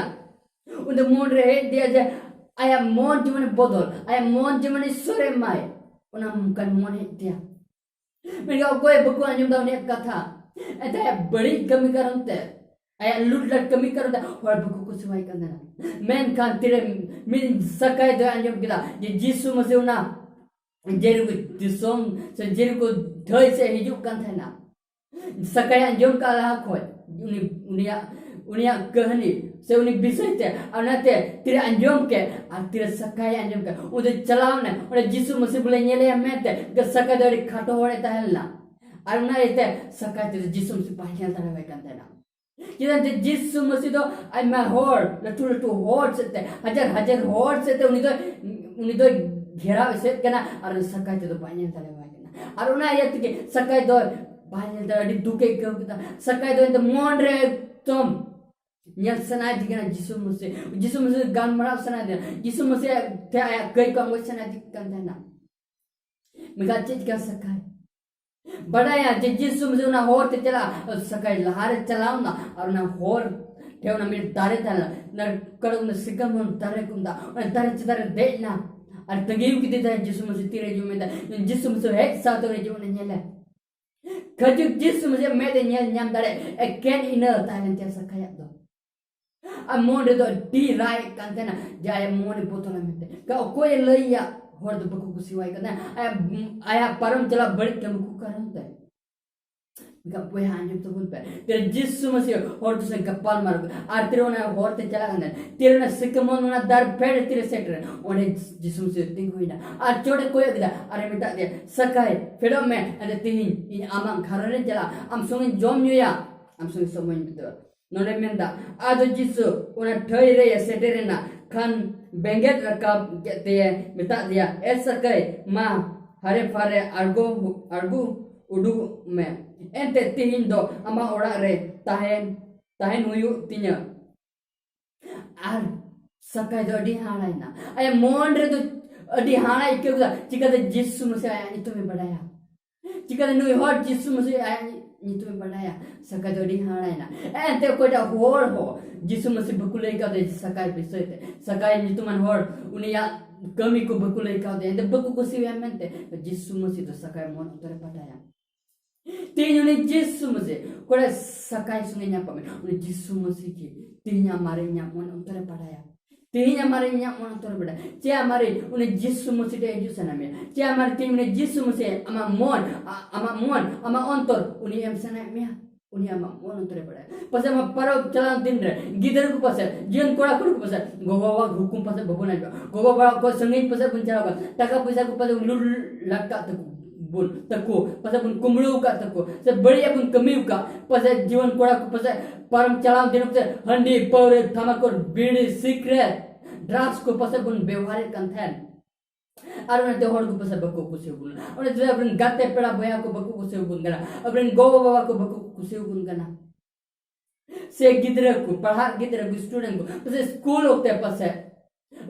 ᱩᱱᱤ ᱫᱚ ᱢᱚᱱ ᱨᱮ ᱦᱮᱡ ᱫᱮᱭᱟ ᱡᱮ ᱟᱭᱟᱜ ᱢᱚᱱ ᱡᱮᱢᱚᱱ ᱵᱚᱫᱚᱞ, ᱟᱭᱟᱜ ᱢᱚᱱ ᱡᱮᱢᱚᱱ ᱤᱥᱥᱚᱨᱮ ᱮᱢᱟᱭ, ᱚᱱᱟ ᱚᱱᱠᱟᱱ ᱢᱚᱱ ᱦᱮᱡ ᱫᱮᱭᱟ᱾ ᱢᱮᱱᱠᱷᱟᱱ ᱚᱠᱚᱭ ᱵᱟᱠᱚ ᱟᱸᱡᱚᱢ ᱮᱫᱟ ᱩᱱᱤᱭᱟᱜ ᱠᱟᱛᱷᱟ᱾ ᱮᱱᱛᱮ ᱟᱭᱟᱜ ᱵᱟᱹᱲᱤᱡ ᱠᱟᱹᱢᱤ ᱠᱟᱨᱚᱱ ᱛᱮ, ᱟᱭᱟᱜ ᱞᱩᱴ ᱞᱟᱴ ᱠᱟᱹᱢᱤ ᱠᱟᱨᱚᱱ ᱛᱮ ᱦᱚᱲ ᱵᱟᱠᱚ ᱠᱩᱥᱤᱣᱟᱭ ᱠᱟᱱ ᱛᱟᱦᱮᱱᱟ᱾ ᱢᱮᱱᱠᱷᱟᱱ ᱛᱤᱨᱮ ᱢᱤᱫ ᱥᱟᱠᱟᱭ ᱫᱚᱭ ᱟᱸᱡᱚᱢ ᱠᱮᱫᱟ ᱡᱮ ᱡᱤᱥᱩ ᱢᱟᱹᱥᱤ ᱚᱱᱟ ᱡᱮᱨᱤᱠᱳ ᱫᱤᱥᱚᱢ ᱥᱮ ᱡᱮᱨᱤᱠᱳ ᱰᱟᱹᱦᱤ ᱥᱮᱫ ᱦᱤᱡᱩᱜ ᱠᱟᱱ ᱛᱟᱦᱮᱱᱟ᱾ ᱥᱟᱠᱟᱭ ᱟᱸᱡᱚᱢ ᱠᱟᱜ ᱞᱟᱦᱟ ᱠᱷᱚᱡ ᱩᱱᱤ, ᱩᱱᱤᱭᱟᱜ, ᱩᱱᱤᱭᱟᱜ ᱠᱟᱹᱦᱱᱤ ᱥᱮ ᱩᱱᱤ ᱵᱤᱥᱚᱭ ᱛᱮ, ᱟᱨ ᱚᱱᱟᱛᱮ ᱛᱤᱨᱮ ᱟᱸᱡᱚᱢ ᱠᱮᱫ ᱟᱨ ᱛᱤᱨᱮ ᱥᱟᱠᱟᱭ ᱟᱸᱡᱚᱢ ᱠᱮᱫ, ᱩᱱᱤ ᱫᱚ ᱪᱟᱞᱟᱣ ᱮᱱᱟ ᱚᱸᱰᱮ ᱡᱤᱥᱩ ᱢᱟᱹᱥᱤ ᱵᱚᱞᱮ ᱧᱮᱞᱮᱭᱟ ᱢᱮᱱᱛᱮ᱾ ᱥᱟᱠᱟᱭ ᱫᱚ ᱟᱹᱰᱤ ᱠᱷᱟᱴᱚ ᱦᱚᱲᱮ ᱛᱟᱦᱮᱸ ᱞᱮᱱᱟ, ᱟᱨ ᱚᱱᱟ ᱤᱭᱟᱹᱛᱮ ᱥᱟᱠᱟᱭ ᱛᱮᱫᱚ ᱡᱤᱥᱩ ᱢᱟᱹᱥᱤ ᱵᱟᱭ ᱧᱮᱞ ᱫᱟᱲᱮᱣᱟᱭ ᱠᱟᱱ ᱛᱟᱦᱮᱱᱟ᱾ ᱪᱮᱫᱟᱜ ᱡᱮ ᱡᱤᱥᱩ ᱢᱟᱹᱥᱤ ᱫᱚ ᱟᱭᱢᱟ ᱦᱚᱲ, ᱞᱟᱹᱴᱩ ᱞᱟᱹᱴᱩ ᱦᱚᱲ ᱥᱮᱫ ᱛᱮ, ᱦᱟᱡᱟᱨ ᱦᱟᱡᱟᱨ ᱦᱚᱲ ᱥᱮᱫ ᱛᱮ ᱩᱱᱤ ᱫᱚ, ᱩᱱᱤ ᱫᱚ ᱜᱷᱮᱨᱟᱣ ᱮᱥᱮᱫ ᱠᱟᱱᱟ, ᱟᱨ ᱩᱱᱤ ᱥᱟᱠᱟᱭ ᱛᱮᱫᱚ ᱵᱟᱭ ᱧᱮᱞ ᱫᱟᱲᱮᱣᱟᱭ ᱠᱟᱱᱟ᱾ ᱟᱨ ᱚᱱᱟ ᱤᱭᱟᱹ ᱛᱮᱜᱮ ᱥᱟᱠᱟᱭ ᱫᱚ ᱵᱟᱭ ᱧᱮᱞ ᱫᱟᱲᱮᱭᱟᱜᱼᱟ, ᱟᱹᱰᱤ ᱫᱩᱠ ᱮ ᱟᱹᱭᱠᱟᱹᱣ ᱠᱮᱫᱟ᱾ ᱥᱟᱠᱟᱭ ᱫᱚ ᱮᱱᱛᱮ ᱢᱚᱱ ᱨᱮ ᱮᱠᱫᱚᱢ ᱧᱮᱞ ᱥᱟᱱᱟᱭᱮ ᱠᱟᱱᱟ ᱡᱤᱥᱩ ᱢᱟᱹᱥᱤ, ᱡᱤᱥᱩ ᱢᱟᱹᱥᱤ ᱜᱟᱞᱢᱟᱨᱟᱣ ᱥᱟᱱᱟᱭᱮ ᱠᱟᱱᱟ, ᱡᱤᱥᱩ ᱢᱟᱹᱥᱤ ᱴᱷᱮᱱ ᱟᱭᱟᱜ ᱠᱟᱹᱭ ᱠᱚ ᱟᱸᱜᱚᱪ ᱥᱟᱱᱟᱭᱮ ᱠᱟᱱ ᱛᱟᱦᱮᱱᱟ᱾ ᱢᱮᱱᱠᱷᱟᱱ ᱪᱮᱫ ᱪᱤᱠᱟ ᱥᱟᱠᱟᱭ? ᱵᱟᱰᱟᱭᱟ ᱡᱮ ᱡᱤᱥᱩ ᱢᱟᱹᱥᱤ ᱚᱱᱟ ᱦᱚᱨ ᱛᱮ ᱪᱟᱞᱟᱜᱼᱟ᱾ ᱥᱟᱠᱟᱭ ᱞᱟᱦᱟᱨᱮ ᱪᱟᱞᱟᱣ ᱮᱱᱟ ᱟᱨ ᱚᱱᱟ ᱦᱚᱨ ᱴᱷᱮᱱ ᱚᱱᱟ ᱢᱤᱫ ᱫᱟᱨᱮ ᱛᱟᱦᱮᱸ ᱞᱮᱱᱟ, ᱚᱱᱟ ᱠᱟᱹᱴᱤᱡ ᱚᱱᱟ ᱥᱤᱠᱟᱢᱚᱨ ᱫᱟᱨᱮ ᱠᱚ ᱢᱮᱛᱟᱜᱼᱟ, ᱚᱱᱟ ᱫᱟᱨᱮ ᱪᱮᱛᱟᱱ ᱨᱮ ᱫᱮᱡ ᱮᱱᱟ ᱟᱨ ᱛᱟᱺᱜᱤ ᱠᱮᱫᱮ ᱛᱟᱦᱮᱸ ᱡᱤᱥᱩ ᱢᱟᱹᱥᱤ ᱛᱤᱨᱮ ᱦᱤᱡᱩᱜ ᱢᱮᱱᱛᱮ᱾ ᱡᱤᱥᱩ ᱢᱟᱹᱥᱤ ᱦᱮᱡ ᱥᱟᱶᱛᱮ ᱦᱤᱡᱩᱜ ᱚᱱᱟ ᱧᱮᱞᱮ᱾ ᱠᱷᱟᱹᱡᱩᱜ ᱡᱤᱥᱩ ᱢᱟᱹᱥᱤ ᱢᱮᱫ ᱮ ᱧᱮᱞ ᱧᱟᱢ ᱫᱟᱲᱮ, ᱮᱠᱮᱱ ᱤᱱᱟᱹ ᱛᱟᱦᱮᱸ ᱞᱮᱱ ᱛᱟᱭᱟ ᱥᱟᱠᱟᱭᱟᱜ ᱫᱚ᱾ ᱟᱨ ᱢᱚᱱ ᱨᱮᱫᱚ ᱟᱹᱰᱤ ᱨᱟᱜ ᱮᱫ ᱠᱟᱱ ᱛᱟᱦᱮᱱᱟ ᱡᱮ ᱟᱭᱟᱜ ᱢᱚᱱ ᱮ ᱵᱚᱫᱚᱞᱟ ᱢᱮᱱᱛᱮ᱾ ᱠᱟ ᱚᱠᱚᱭᱮ ᱞᱟᱹᱭᱟ? ᱦᱚᱲ ᱫᱚ ᱵᱟᱠᱚ ᱠᱩᱥᱤᱣᱟᱭ ᱠᱟᱱᱟ᱾ ᱟᱭᱟᱜ, ᱟᱭᱟᱜ ᱯᱟᱨᱚᱢ ᱪᱟᱞᱟᱣ ᱵᱟᱹᱲᱤᱡ ᱠᱟᱹᱢᱤ ᱠᱚ ᱠᱟᱨᱚᱱ ᱛᱮ᱾ ᱮᱱᱠᱷᱟᱱ ᱵᱚᱭᱦᱟ, ᱟᱸᱡᱚᱢ ᱛᱟᱵᱚᱱ ᱯᱮ᱾ ᱛᱤᱨᱮ ᱡᱤᱥᱩ ᱢᱟᱹᱥᱤ ᱦᱚᱲ ᱠᱚ ᱥᱟᱶ ᱜᱟᱯᱟᱞ ᱢᱟᱨᱟᱣ ᱠᱮᱫᱟ᱾ ᱟᱨ ᱛᱤᱨᱮ ᱚᱱᱟ ᱦᱚᱨ ᱛᱮ ᱪᱟᱞᱟᱜ ᱠᱟᱱᱟ, ᱛᱤᱨᱮ ᱚᱱᱟ ᱥᱤᱠᱟᱢᱚᱨ ᱚᱱᱟ ᱫᱟᱨᱮ ᱯᱷᱮᱰ ᱨᱮ ᱛᱤᱨᱮ ᱥᱮᱴᱮᱨ ᱮᱱᱟ, ᱚᱸᱰᱮ ᱡᱤᱥᱩ ᱢᱟᱹᱥᱤ ᱛᱤᱸᱜᱩᱭᱮᱱᱟ᱾ ᱟᱨ ᱪᱚᱴ ᱮ ᱠᱚᱭᱚᱜ ᱠᱮᱫᱟ ᱟᱨ ᱮ ᱢᱮᱛᱟᱜ ᱫᱮᱭᱟ, "ᱥᱟᱠᱟᱭ, ᱯᱷᱮᱰᱚᱜ ᱢᱮ, ᱟᱫᱚ ᱛᱮᱦᱮᱧ ᱤᱧ ᱟᱢᱟᱜ ᱜᱷᱟᱨᱚᱸᱡᱽ ᱨᱮᱧ ᱪᱟᱞᱟᱜᱼᱟ, ᱟᱢ ᱥᱚᱸᱜᱮᱧ ᱡᱚᱢ ᱧᱩᱭᱟ, ᱟᱢ ᱥᱚᱸᱜᱮ ᱥᱚᱢᱚᱭ ᱤᱧ ᱵᱤᱛᱟᱹᱣᱟ᱾" ᱱᱚᱰᱮ ᱢᱮᱱᱫᱟ, ᱟᱫᱚ ᱡᱤᱥᱩ ᱚᱱᱟ ᱴᱷᱟᱹᱭ ᱨᱮ ᱥᱮᱴᱮᱨ ᱮᱱᱟ ᱠᱷᱟᱱ ᱵᱮᱸᱜᱮᱫ ᱨᱟᱠᱟᱵ ᱠᱮᱫ ᱛᱮ ᱢᱮᱛᱟᱫ ᱫᱮᱭᱟ, "ᱮ ᱥᱟᱠᱟᱭ, ᱢᱟ ᱦᱟᱨᱮ ᱯᱷᱟᱨᱮ ᱟᱬᱜᱚ, ᱟᱬᱜᱚ ᱩᱰᱩᱠ ᱢᱮ, ᱮᱱᱛᱮ ᱛᱮᱦᱮᱧ ᱫᱚ ᱟᱢᱟᱜ ᱚᱲᱟᱜ ᱨᱮ ᱛᱟᱦᱮᱱ, ᱛᱟᱦᱮᱱ ᱦᱩᱭᱩᱜ ᱛᱤᱧᱟ᱾" ᱟᱨ ᱥᱟᱠᱟᱭ ᱫᱚ ᱟᱹᱰᱤ ᱦᱟᱦᱟᱲᱟᱭᱮᱱᱟ᱾ ᱟᱭᱟᱜ ᱢᱚᱱ ᱨᱮᱫᱚ ᱟᱹᱰᱤ ᱦᱟᱦᱟᱲᱟ ᱟᱹᱭᱠᱟᱹᱣ ᱠᱮᱫᱟ, ᱪᱤᱠᱟᱹᱛᱮ ᱡᱤᱥᱩ ᱢᱟᱹᱥᱤ ᱟᱭᱟᱜ ᱧᱩᱛᱩᱢᱮ ᱵᱟᱰᱟᱭᱟ? ᱪᱤᱠᱟᱹᱛᱮ ᱱᱩᱭ ᱦᱚᱲ ᱡᱤᱥᱩ ᱢᱟᱹᱥᱤ ᱟᱭᱟᱜ ᱧᱩᱛᱩᱢᱮ ᱵᱟᱰᱟᱭᱟ? ᱥᱟᱠᱟᱭ ᱫᱚ ᱟᱹᱰᱤ ᱦᱟᱦᱟᱲᱟᱭᱮᱱᱟ᱾ ᱮᱱᱛᱮ ᱚᱠᱚᱭᱴᱟᱜ ᱦᱚᱲ ᱦᱚᱸ ᱡᱤᱥᱩ ᱢᱟᱹᱥᱤ ᱵᱟᱠᱚ ᱞᱟᱹᱭ ᱠᱟᱣᱫᱮᱭᱟ ᱥᱟᱠᱟᱭ ᱵᱤᱥᱚᱭ ᱛᱮ᱾ ᱥᱟᱠᱟᱭ ᱧᱩᱛᱩᱢᱟᱱ ᱦᱚᱲ ᱩᱱᱤᱭᱟᱜ ᱠᱟᱹᱢᱤ ᱠᱚ ᱵᱟᱠᱚ ᱞᱟᱹᱭ ᱠᱟᱣᱫᱮᱭᱟ, ᱮᱱᱛᱮ ᱵᱟᱠᱚ ᱠᱩᱥᱤᱣᱟᱭᱟ ᱢᱮᱱᱛᱮ ᱡᱤᱥᱩ ᱢᱟᱹᱥᱤ ᱫᱚ ᱥᱟᱠᱟᱭ ᱢᱚᱱ ᱚᱱᱛᱚᱨᱮ ᱯᱟᱴᱟᱭᱟ᱾ ᱛᱮᱦᱮᱧ ᱩᱱᱤ ᱡᱤᱥᱩ ᱢᱟᱹᱥᱤ, ᱚᱠᱚᱭᱴᱟᱜ ᱥᱟᱠᱟᱭ ᱥᱚᱸᱜᱮ ᱧᱟᱯᱟᱢ ᱮᱱᱟ, ᱩᱱᱤ ᱡᱤᱥᱩ ᱢᱟᱹᱥᱤ ᱜᱮ ᱛᱮᱦᱮᱧ ᱟᱢ ᱟᱨ ᱤᱧᱟᱜ ᱢᱚᱱ ᱚᱱᱛᱚᱨᱮ ᱯᱟᱴᱟᱭᱟ᱾ ᱛᱮᱦᱮᱧ ᱟᱢ ᱟᱨ ᱤᱧᱟᱜ ᱢᱚᱱ ᱚᱱᱛᱚᱨ ᱨᱮ ᱵᱮᱲᱟ᱾ ᱪᱮ ᱟᱢ ᱟᱨ ᱤᱧ ᱩᱱᱤ ᱡᱤᱥᱩ ᱢᱟᱹᱥᱤ ᱴᱷᱮᱱ ᱦᱤᱡᱩᱜ ᱥᱟᱱᱟ ᱢᱮᱭᱟ? ᱪᱮ ᱟᱢ ᱟᱨ ᱛᱮᱦᱮᱧ ᱩᱱᱤ ᱡᱤᱥᱩ ᱢᱟᱹᱥᱤ ᱟᱢᱟᱜ ᱢᱚᱱ, ᱟ-, ᱟᱢᱟᱜ ᱢᱚᱱ, ᱟᱢᱟᱜ ᱚᱱᱛᱚᱨ ᱩᱱᱤ ᱮᱢ ᱥᱟᱱᱟᱭᱮᱫ ᱢᱮᱭᱟ? ᱩᱱᱤ ᱟᱢᱟᱜ ᱢᱚᱱ ᱚᱱᱛᱚᱨ ᱨᱮ ᱵᱟᱲᱟᱭᱟ᱾ ᱯᱟᱥᱮ ᱟᱢᱟᱜ ᱯᱟᱨᱚᱵᱽ ᱪᱟᱞᱟᱣ ᱫᱤᱱ ᱨᱮ ᱜᱤᱫᱽᱨᱟᱹ ᱠᱚ ᱯᱟᱥᱮ, ᱡᱤᱭᱚᱱ ᱠᱚᱲᱟ ᱠᱩᱲᱤ ᱠᱚ ᱯᱟᱥᱮ, ᱜᱚᱜᱚ ᱵᱟᱵᱟᱣᱟᱜ ᱦᱩᱠᱩᱢ ᱯᱟᱥᱮ ᱵᱟᱵᱚᱱ ᱟᱸᱡᱚᱢᱟ, ᱜᱚᱜᱚ ᱵᱟᱵᱟ ᱠᱚ ᱥᱟᱺᱜᱤᱧ ᱯᱟᱥᱮ ᱵᱚᱱ ᱪᱟᱞᱟᱣ ᱠᱟᱱᱟ, ᱴᱟᱠᱟ ᱯᱚᱭᱥᱟ ᱠᱚ ᱯᱟᱥᱮ ᱞᱩᱴ ᱞᱟᱴ ᱠᱟᱜ ᱛᱟᱠᱚ ᱵᱚᱱ, ᱛᱟᱠᱚ, ᱯᱟᱥᱮ ᱵᱚᱱ ᱠᱩᱢᱲᱩ ᱟᱠᱟᱫ ᱛᱟᱠᱚ, ᱥᱮ ᱵᱟᱹᱲᱤᱡ ᱵᱚᱱ ᱠᱟᱹᱢᱤ ᱟᱠᱟᱫ, ᱯᱟᱥᱮ ᱡᱤᱭᱚᱱ ᱠᱚᱲᱟ ᱠᱚ ᱯᱟᱥᱮ ᱯᱟᱨᱚᱢ ᱪᱟᱞᱟᱣ ᱫᱤᱱ ᱚᱠᱛᱮ ᱦᱟᱺᱰᱤ, ᱯᱟᱹᱣᱨᱟᱹ, ᱛᱷᱟᱢᱟᱠᱩᱨ, ᱵᱤᱲᱤ, ᱥᱤᱠᱨᱮᱴ, ᱰᱨᱟᱜᱽᱥ ᱠᱚ ᱯᱟᱥᱮ ᱵᱚᱱ ᱵᱮᱣᱦᱟᱨᱮᱫ ᱠᱟᱱ ᱛᱟᱦᱮᱸᱱ᱾ ᱟᱨ ᱚᱱᱟᱛᱮ ᱦᱚᱲ ᱠᱚ ᱯᱟᱥᱮ ᱵᱟᱠᱚ ᱠᱩᱥᱤᱭᱟᱵᱚᱱᱟ᱾ ᱚᱱᱟᱛᱮ ᱟᱵᱚᱨᱮᱱ ᱜᱟᱛᱮ ᱯᱮᱲᱟ ᱵᱚᱭᱦᱟ ᱠᱚ ᱵᱟᱠᱚ ᱠᱩᱥᱤᱭᱟᱵᱚᱱ ᱠᱟᱱᱟ, ᱟᱵᱚᱨᱮᱱ ᱜᱚ ᱵᱟᱵᱟ ᱠᱚ ᱵᱟᱠᱚ ᱠᱩᱥᱤᱭᱟᱵᱚᱱ ᱠᱟᱱᱟ᱾ ᱥᱮ ᱜᱤᱫᱽᱨᱟᱹ ᱠᱚ, ᱯᱟᱲᱦᱟᱜ ᱜᱤᱫᱽᱨᱟᱹ ᱠᱚ, student ᱠᱚ ᱯᱟᱥᱮ ᱥᱠᱩᱞ ᱚᱠᱛᱮ ᱯᱟᱥᱮ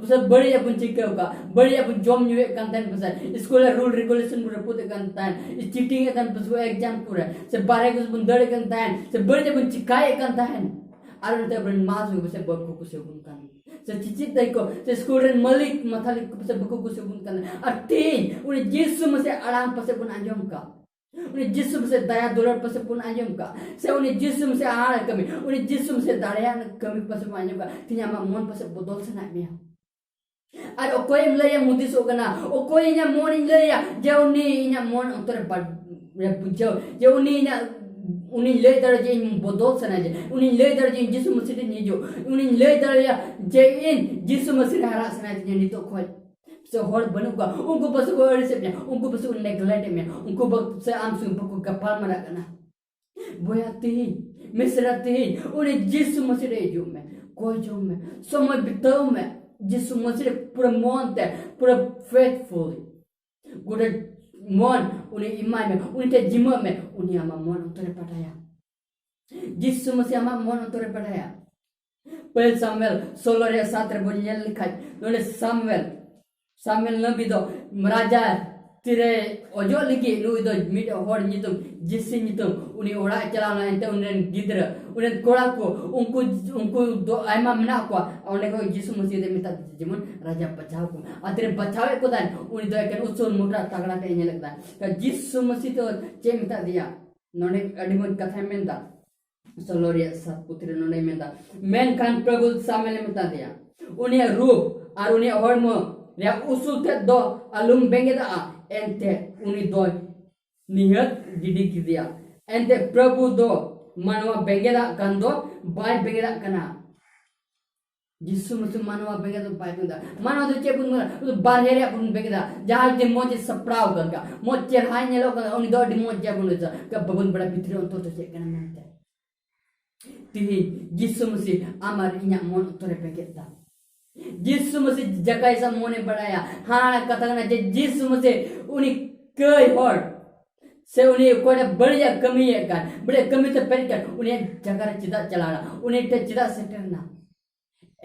ᱯᱟᱥᱮ ᱵᱟᱹᱲᱤᱡᱟᱜ ᱵᱚᱱ ᱪᱤᱠᱟᱹᱣ ᱠᱟᱜ, ᱵᱟᱹᱲᱤᱡᱟᱜ ᱵᱚᱱ ᱡᱚᱢ ᱧᱩᱭᱮᱫ ᱠᱟᱱ ᱛᱟᱦᱮᱱ, ᱯᱟᱥᱮ ᱥᱠᱩᱞ ᱨᱮ rule regulation ᱵᱚᱱ ᱨᱟᱹᱯᱩᱫᱮᱫ ᱠᱟᱱ ᱛᱟᱦᱮᱱ, cheating ᱮᱫ ᱛᱟᱦᱮᱱ ᱯᱟᱥᱮ exam ᱠᱚᱨᱮ, ᱥᱮ ᱵᱟᱨᱦᱮ ᱠᱚ ᱵᱚᱱ ᱫᱟᱹᱲᱮᱫ ᱠᱟᱱ ᱛᱟᱦᱮᱱ, ᱥᱮ ᱵᱟᱹᱲᱤᱡᱟᱜ ᱵᱚᱱ ᱪᱤᱠᱟᱭᱮᱫ ᱠᱟᱱ ᱛᱟᱦᱮᱱ᱾ ᱟᱨ ᱚᱱᱟᱛᱮ ᱟᱵᱚᱨᱮᱱ ᱢᱟ ᱥᱮ ᱯᱟᱥᱮ ᱵᱟᱠᱚ ᱠᱩᱥᱤᱭᱟᱵᱚᱱ ᱠᱟᱱ, ᱥᱮ ᱪᱮᱪᱮᱫ ᱫᱟᱭ ᱠᱚ, ᱥᱮ ᱥᱠᱩᱞ ᱨᱮᱱ ᱢᱟᱹᱞᱤᱠ ᱢᱟᱛᱷᱟᱞᱤᱠ ᱠᱚ ᱯᱟᱥᱮ ᱵᱟᱠᱚ ᱠᱩᱥᱤᱭᱟᱵᱚᱱ ᱠᱟᱱᱟ᱾ ᱟᱨ ᱛᱮᱦᱮᱧ ᱩᱱᱤ ᱡᱤᱥᱩ ᱢᱟᱥᱮ ᱟᱲᱟᱝ ᱯᱟᱥᱮ ᱵᱚᱱ ᱟᱸᱡᱚᱢ ᱠᱟᱜ, ᱩᱱᱤ ᱡᱤᱥᱩ ᱢᱟᱥᱮ ᱫᱟᱭᱟ ᱫᱩᱞᱟᱹᱲ ᱯᱟᱥᱮ ᱵᱚᱱ ᱟᱸᱡᱚᱢ ᱠᱟᱜ, ᱥᱮ ᱩᱱᱤ ᱡᱤᱥᱩ ᱢᱟᱥᱮ ᱦᱟᱲ ᱠᱟᱹᱢᱤ, ᱩᱱᱤ ᱡᱤᱥᱩ ᱢᱟᱥᱮ ᱫᱟᱲᱮᱭᱟᱜ ᱠᱟᱹᱢᱤ ᱯᱟᱥᱮ ᱵᱚᱱ ᱟᱸᱡᱚᱢ ᱠᱟᱜ, ᱛᱮᱦᱮᱧ ᱟᱢᱟᱜ ᱢᱚᱱ ᱯᱟᱥᱮ ᱵᱚᱫᱚᱞ ᱥᱟᱱᱟᱭᱮᱫ ᱢᱮᱭᱟ᱾ ᱟᱨ ᱚᱠᱚᱭᱮᱢ ᱞᱟᱹᱭᱟ ᱦᱩᱫᱤᱥᱚᱜ ᱠᱟᱱᱟ, ᱚᱠᱚᱭ ᱤᱧᱟᱹᱜ ᱢᱚᱱ ᱤᱧ ᱞᱟᱹᱭᱟ ᱡᱮ ᱩᱱᱤ ᱤᱧᱟᱹᱜ ᱢᱚᱱ ᱚᱱᱛᱚᱨ ᱨᱮ ᱵᱟ-, ᱨᱮ ᱵᱩᱡᱷᱟᱹᱣ, ᱡᱮ ᱩᱱᱤ ᱤᱧᱟᱹᱜ, ᱩᱱᱤᱧ ᱞᱟᱹᱭ ᱫᱟᱲᱮᱭᱟᱜᱼᱟ ᱡᱮ ᱤᱧ ᱵᱚᱫᱚᱞ ᱥᱟᱱᱟᱧᱟ, ᱩᱱᱤᱧ ᱞᱟᱹᱭ ᱫᱟᱲᱮᱭᱟᱜᱼᱟ ᱡᱮ ᱤᱧ ᱡᱤᱥᱩ ᱢᱟᱹᱥᱤ ᱴᱷᱮᱱ ᱦᱤᱡᱩᱜ, ᱩᱱᱤᱧ ᱞᱟᱹᱭ ᱫᱟᱲᱮᱭᱟᱜᱼᱟ ᱡᱮ ᱤᱧ ᱡᱤᱥᱩ ᱢᱟᱹᱥᱤ ᱨᱮ ᱦᱟᱨᱟᱜ ᱥᱟᱱᱟᱧᱟ ᱱᱤᱛᱚᱜ ᱠᱷᱚᱡ᱾ ᱥᱮ ᱦᱚᱲ ᱵᱟᱹᱱᱩᱜ ᱠᱚᱣᱟ, ᱩᱱᱠᱩ ᱯᱟᱥᱮ ᱠᱚ ᱟᱹᱲᱤᱥᱮᱫ ᱢᱮᱭᱟ, ᱩᱱᱠᱩ ᱯᱟᱥᱮ ᱠᱚ neglect ᱮᱫ ᱢᱮᱭᱟ, ᱩᱱᱠᱩ ᱯᱟᱥᱮ ᱟᱢ ᱥᱚᱸᱜᱮ ᱵᱟᱠᱚ ᱜᱟᱯᱟᱞ ᱢᱟᱨᱟᱜ ᱠᱟᱱᱟ᱾ ᱵᱚᱭᱦᱟ ᱛᱤᱦᱤᱧ, ᱢᱤᱥᱨᱟ ᱛᱤᱦᱤᱧ, ᱩᱱᱤ ᱡᱤᱥᱩ ᱢᱟᱹᱥᱤ ᱨᱮ ᱦᱤᱡᱩᱜ ᱢᱮ, ᱠᱚᱭ ᱡᱚᱝ ᱢᱮ, ᱥᱚᱢᱚᱭ ᱵᱤᱛᱟᱹᱣ ᱢᱮ ᱡᱤᱥᱩ ᱢᱟᱹᱥᱤ ᱨᱮ ᱯᱩᱨᱟᱹ ᱢᱚᱱ ᱛᱮ, ᱯᱩᱨᱟᱹ faithfully᱾ ᱜᱚᱴᱟ ᱢᱚᱱ ᱩᱱᱤ ᱮᱢᱟᱭ ᱢᱮ, ᱩᱱᱤ ᱴᱷᱮᱱ ᱡᱤᱢᱟᱹᱜ ᱢᱮ, ᱩᱱᱤ ᱟᱢᱟᱜ ᱢᱚᱱ ᱚᱱᱛᱚᱨ ᱨᱮ ᱯᱟᱴᱟᱭᱟ᱾ ᱡᱤᱥᱩ ᱢᱟᱹᱥᱤ ᱟᱢᱟᱜ ᱢᱚᱱ ᱚᱱᱛᱚᱨ ᱨᱮ ᱯᱟᱴᱟᱭᱟ᱾ ᱯᱟᱹᱦᱤᱞ ᱥᱟᱢᱩᱭᱮᱞ ᱥᱳᱞᱳ ᱨᱮᱭᱟᱜ ᱥᱟᱛ ᱨᱮᱵᱚᱱ ᱧᱮᱞ ᱞᱮᱠᱷᱟᱡ, ᱱᱚᱰᱮ ᱥᱟᱢᱩᱭᱮᱞ, ᱥᱟᱢᱩᱭᱮᱞ ᱱᱟᱵᱤ ᱫᱚ ᱨᱟᱡᱟ ᱛᱤᱨᱮ ᱚᱡᱚᱜ ᱞᱟᱹᱜᱤᱫ ᱱᱩᱭ ᱫᱚ ᱢᱤᱫ ᱦᱚᱲ ᱧᱩᱛᱩᱢ, ᱡᱤᱥᱤ ᱧᱩᱛᱩᱢ, ᱩᱱᱤ ᱚᱲᱟᱜ ᱮ ᱪᱟᱞᱟᱣ ᱞᱮᱱᱟ᱾ ᱮᱱᱛᱮ ᱩᱱᱤ ᱨᱮᱱ ᱜᱤᱫᱽᱨᱟᱹ, ᱩᱱᱤ ᱨᱮᱱ ᱠᱚᱲᱟ ᱠᱚ, ᱩᱱᱠᱩ, ᱩᱱᱠᱩ ᱫᱚ ᱟᱭᱢᱟ ᱢᱮᱱᱟᱜ ᱠᱚᱣᱟ᱾ ᱚᱸᱰᱮ ᱠᱷᱚᱱ ᱡᱤᱥᱩ ᱢᱟᱹᱥᱤ ᱫᱚᱭ ᱢᱮᱛᱟᱫ ᱫᱮᱭᱟ, ᱡᱮᱢᱚᱱ ᱨᱟᱡᱟ ᱵᱟᱪᱷᱟᱣ ᱠᱚ᱾ ᱟᱨ ᱛᱤᱨᱮ ᱵᱟᱪᱷᱟᱣᱮᱫ ᱠᱚ ᱛᱟᱦᱮᱱ, ᱩᱱᱤ ᱫᱚ ᱮᱠᱮᱱ ᱩᱥᱩᱞ ᱢᱚᱴᱟ ᱛᱟᱜᱲᱟ ᱛᱮ ᱧᱮᱞᱮᱫ ᱠᱚ ᱛᱟᱦᱮᱱ᱾ ᱡᱤᱥᱩ ᱢᱟᱹᱥᱤ ᱫᱚ ᱪᱮᱫ ᱢᱮᱛᱟᱫ ᱫᱮᱭᱟ? ᱱᱚᱰᱮ ᱟᱹᱰᱤ ᱢᱚᱡᱽ ᱠᱟᱛᱷᱟᱭ ᱢᱮᱱᱫᱟ᱾ ᱥᱳᱞᱳ ᱨᱮᱭᱟᱜ ᱥᱟᱛ ᱯᱩᱛᱷᱤ ᱨᱮ ᱱᱚᱰᱮᱭ ᱢᱮᱱᱫᱟ, ᱢᱮᱱᱠᱷᱟᱱ ᱯᱨᱚᱵᱷᱩ ᱥᱟᱢᱩᱭᱮᱞᱮ ᱢᱮᱛᱟ ᱫᱮᱭᱟ, ᱩᱱᱤᱭᱟᱜ ᱨᱩᱯ ᱟᱨ ᱩᱱᱤᱭᱟᱜ ᱦᱚᱲᱢᱚ ᱨᱮᱭᱟᱜ ᱩᱥᱩᱞ ᱛᱮᱫ ᱫᱚ ᱟᱞᱚᱢ ᱵᱮᱸᱜᱮᱫᱟᱜᱼᱟ᱾ ᱮᱱᱛᱮ ᱩᱱᱤ ᱫᱚᱭ ᱱᱤᱦᱟᱹᱛ ᱜᱤᱰᱤ ᱠᱮᱫᱮᱭᱟ᱾ ᱮᱱᱛᱮ ᱯᱨᱚᱵᱷᱩ ᱫᱚ ᱢᱟᱱᱣᱟ ᱵᱮᱸᱜᱮᱫᱟᱜ ᱠᱟᱱ ᱫᱚ ᱵᱟᱭ ᱵᱮᱸᱜᱮᱫᱟᱜ ᱠᱟᱱᱟ᱾ ᱡᱤᱥᱩ ᱢᱟᱹᱥᱤ ᱢᱟᱱᱣᱟ ᱵᱮᱸᱜᱮᱫ ᱫᱚ ᱵᱟᱭ ᱵᱮᱸᱜᱮᱫᱟ᱾ ᱢᱟᱱᱣᱟ ᱫᱚ ᱪᱮᱫ ᱵᱚᱱ ᱢᱮᱱᱟ? ᱩᱱᱤ ᱫᱚ ᱵᱟᱨᱦᱮ ᱨᱮᱭᱟᱜ ᱵᱚᱱ ᱵᱮᱸᱜᱮᱫᱟ᱾ ᱡᱟᱦᱟᱸᱭ ᱡᱩᱫᱤ ᱢᱚᱡᱽ ᱮ ᱥᱟᱯᱲᱟᱣ ᱟᱠᱟᱫ ᱠᱟ, ᱢᱚᱡᱽ ᱪᱮᱦᱨᱟᱭ ᱧᱮᱞᱚᱜ ᱠᱟᱱᱟ, ᱩᱱᱤ ᱫᱚ ᱟᱹᱰᱤ ᱢᱚᱡᱽ ᱜᱮᱭᱟ ᱵᱚᱱ ᱞᱟᱹᱭᱟ᱾ ᱵᱟᱵᱚᱱ ᱵᱟᱲᱟᱭᱟ ᱵᱷᱤᱛᱨᱤ ᱚᱱᱛᱚᱨ ᱫᱚ ᱪᱮᱫ ᱠᱟᱱᱟ ᱢᱮᱱᱛᱮ᱾ ᱛᱤᱦᱤᱧ ᱡᱤᱥᱩ ᱢᱟᱹᱥᱤ ᱟᱢ ᱟᱨ ᱤᱧᱟᱹᱜ ᱢᱚᱱ ᱚᱱᱛᱚᱨ ᱨᱮ ᱵᱮᱸᱜᱮᱫ ᱫᱟ᱾ ᱡᱤᱥᱩ ᱢᱟᱹᱥᱤ ᱡᱟᱠᱟᱭᱟᱥ ᱟᱜ ᱢᱚᱱᱮ ᱵᱟᱲᱟᱭᱟ᱾ ᱦᱟᱲᱟ ᱠᱟᱛᱷᱟ ᱠᱟᱱᱟ ᱡᱮ ᱡᱤᱥᱩ ᱢᱟᱹᱥᱤ ᱩᱱᱤ ᱠᱟᱹᱭ ᱦᱚᱲ ᱥᱮ ᱩᱱᱤ ᱚᱠᱚᱭᱴᱟᱜ ᱵᱟᱹᱲᱤᱡᱟᱜ ᱠᱟᱹᱢᱤᱭᱮᱫ ᱠᱟᱱ, ᱵᱟᱹᱲᱤᱡᱟᱜ ᱠᱟᱹᱢᱤ ᱛᱮ ᱯᱮᱨᱮᱡ ᱠᱟᱱ, ᱩᱱᱤᱭᱟᱜ ᱡᱟᱭᱜᱟ ᱨᱮ ᱪᱮᱫᱟᱜ ᱪᱟᱞᱟᱣ ᱮᱱᱟ? ᱩᱱᱤ ᱴᱷᱮᱱ ᱪᱮᱫᱟᱜ ᱥᱮᱴᱮᱨ ᱮᱱᱟ?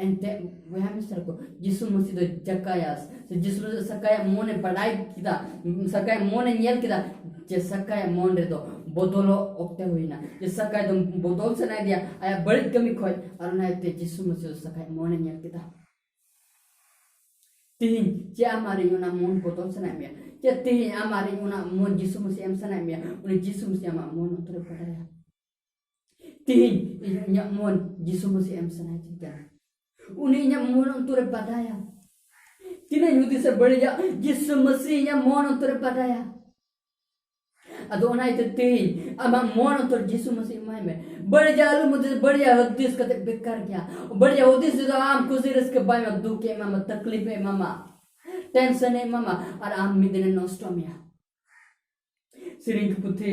ᱮᱱᱛᱮ ᱵᱚᱭᱦᱟ ᱢᱤᱥᱨᱟ ᱠᱚ, ᱡᱤᱥᱩ ᱢᱟᱹᱥᱤ ᱫᱚ ᱡᱟᱠᱟᱭᱟᱥ ᱥᱮ ᱡᱤᱥᱩ ᱢᱟᱹᱥᱤ ᱥᱟᱠᱟᱭᱟᱜ ᱢᱚᱱᱮ ᱵᱟᱰᱟᱭ ᱠᱮᱫᱟ, ᱥᱟᱠᱟᱭᱟᱜ ᱢᱚᱱᱮ ᱧᱮᱞ ᱠᱮᱫᱟ ᱡᱮ ᱥᱟᱠᱟᱭᱟᱜ ᱢᱚᱱ ᱨᱮᱫᱚ ᱵᱚᱫᱚᱞᱚᱜ ᱚᱠᱛᱮ ᱦᱩᱭᱱᱟ, ᱡᱮ ᱥᱟᱠᱟᱭ ᱫᱚ ᱵᱚᱫᱚᱞ ᱥᱟᱱᱟᱭᱮᱫᱮᱭᱟ ᱟᱭᱟᱜ ᱵᱟᱹᱲᱤᱡ ᱠᱟᱹᱢᱤ ᱠᱷᱚᱱ᱾ ᱟᱨ ᱚᱱᱟ ᱤᱭᱟᱹᱛᱮ ᱡᱤᱥᱩ ᱢᱟᱹᱥᱤ ᱫᱚ ᱥᱟᱠᱟᱭᱟᱜ ᱢᱚᱱᱮ ᱧᱮᱞ ᱠᱮᱫᱟ᱾ ᱛᱤᱦᱤᱧ ᱪᱮᱫ ᱟᱢ ᱟᱨ ᱤᱧ ᱚᱱᱟ ᱢᱚᱱ ᱵᱚᱫᱚᱞ ᱥᱟᱱᱟᱭᱮᱫ ᱢᱮᱭᱟ? ᱪᱮᱫ ᱛᱤᱦᱤᱧ ᱟᱢ ᱟᱨ ᱤᱧ ᱚᱱᱟ ᱢᱚᱱ ᱡᱤᱥᱩ ᱢᱟᱹᱥᱤ ᱮᱢ ᱥᱟᱱᱟᱭᱮᱫ ᱢᱮᱭᱟ? ᱩᱱᱤ ᱡᱤᱥᱩ ᱢᱟᱹᱥᱤ ᱟᱢᱟᱜ ᱢᱚᱱ ᱚᱱᱛᱚᱨᱮ ᱵᱟᱰᱟᱭᱟ᱾ ᱛᱤᱦᱤᱧ ᱤᱧ ᱤᱧᱟᱹᱜ ᱢᱚᱱ ᱡᱤᱥᱩ ᱢᱟᱹᱥᱤ ᱮᱢ ᱥᱟᱱᱟᱭᱮᱫᱤᱧ ᱠᱟᱱᱟ᱾ ᱩᱱᱤ ᱤᱧᱟᱹᱜ ᱢᱚᱱ ᱚᱱᱛᱚᱨᱮ ᱵᱟᱰᱟᱭᱟ᱾ ᱛᱤᱱᱟᱹᱜ ᱤᱧ ᱦᱩᱫᱤᱥᱟ ᱵᱟᱹᱲᱤᱡᱟᱜ, ᱡᱤᱥᱩ ᱢᱟᱹᱥᱤ ᱤᱧᱟᱹᱜ ᱢᱚᱱ ᱚᱱᱛᱚᱨᱮ ᱵᱟᱰᱟᱭᱟ᱾ ᱟᱫᱚ ᱚᱱᱟ ᱤᱭᱟᱹᱛᱮ ᱛᱤᱦᱤᱧ ᱟᱢᱟᱜ ᱢᱚᱱ ᱚᱱᱛᱚᱨ ᱡᱤᱥᱩ ᱢᱟᱹᱥᱤ ᱮᱢᱟᱭ ᱢᱮ᱾ ᱵᱟᱹᱲᱤᱡᱟᱜ ᱟᱞᱚᱢ ᱦᱩᱫᱤᱥ, ᱵᱟᱹᱲᱤᱡᱟᱜ ᱦᱩᱫᱤᱥ ᱠᱟᱛᱮ ᱵᱮᱠᱟᱨ ᱜᱮᱭᱟ᱾ ᱵᱟᱹᱲᱤᱡᱟᱜ ᱦᱩᱫᱤᱥ ᱛᱮᱫᱚ ᱟᱢ ᱠᱩᱥᱤ ᱨᱟᱹᱥᱠᱟᱹ ᱵᱟᱭ ᱮᱢᱟ, ᱫᱩᱠ ᱮ ᱮᱢᱟᱢᱟ, ᱛᱟᱠᱞᱤᱯ ᱮ ᱮᱢᱟᱢᱟ, ᱴᱮᱱᱥᱚᱱ ᱮ ᱮᱢᱟᱢᱟ, ᱟᱨ ᱟᱢ ᱢᱤᱫ ᱫᱤᱱᱮ ᱱᱚᱥᱴᱚ ᱢᱮᱭᱟ᱾ ᱥᱮᱨᱮᱧ ᱠᱚ ᱯᱩᱛᱷᱤ